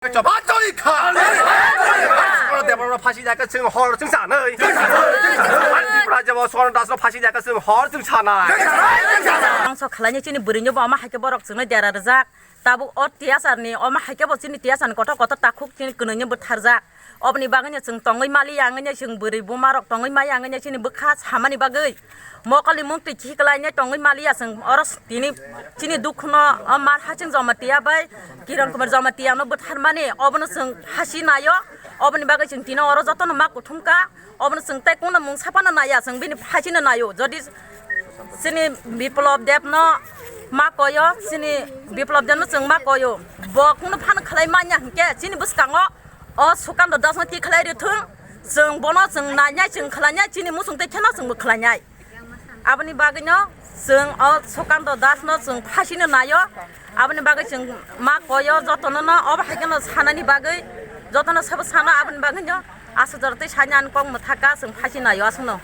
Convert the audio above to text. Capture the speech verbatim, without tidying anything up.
Chobachori kha. Sukro Debbarma phasi jaka chwng hor chwng sanai. Tripura jabo Swarno Dasno phasi jaka chwng hor chwng sanai. Bangso khlaini chini bwrwino bo ama haikhe borok chwngno dera rwjak. Tabuk o tiyasarni, omo hai khe bo chini tiyasarni kotor kotor takhuk chini kwnwi ni bwtharjak. Oboni bagwi no chwng tongwi maliya, wngwi no chwng bwrwi buma rok tongwi maya, wngwi no chini bwkha samani bagwi. Mokol ni mukti khiklai no tongwi maliya chwng oro s-, tini chini dukhu no o mar haching Jamatia bai Kiran Kumar Jamatia no bwtharmani, obono chwng hasi naio. Oboni bagwi chwng tini oro joto no ma kuthum kha. Obono chwng tei kungno mung saphano naiya, chwng bini phaisino naio. Jodi chini Biplop Debno ma koyo, chini Biplop Debno chwng ma koyo. Bo kungno phano khlai manya hinkhe chini bwskango o Sukando Dasno tikhlai rithung. Chwng bono chwng nainai, chwng khlainai, chini muchung tei kheno chwngbo khlainai. Aboni bagwino chwng o Sukando Dasno chwng phaisino naio. Aboni bagwi chwng ma koyo jotono no, obo hai kheno sanani bagwi jotono sabo sano, aboni bagwino aswk jora tei saina ani kok mwthaka chwng phaisi naio aswkno.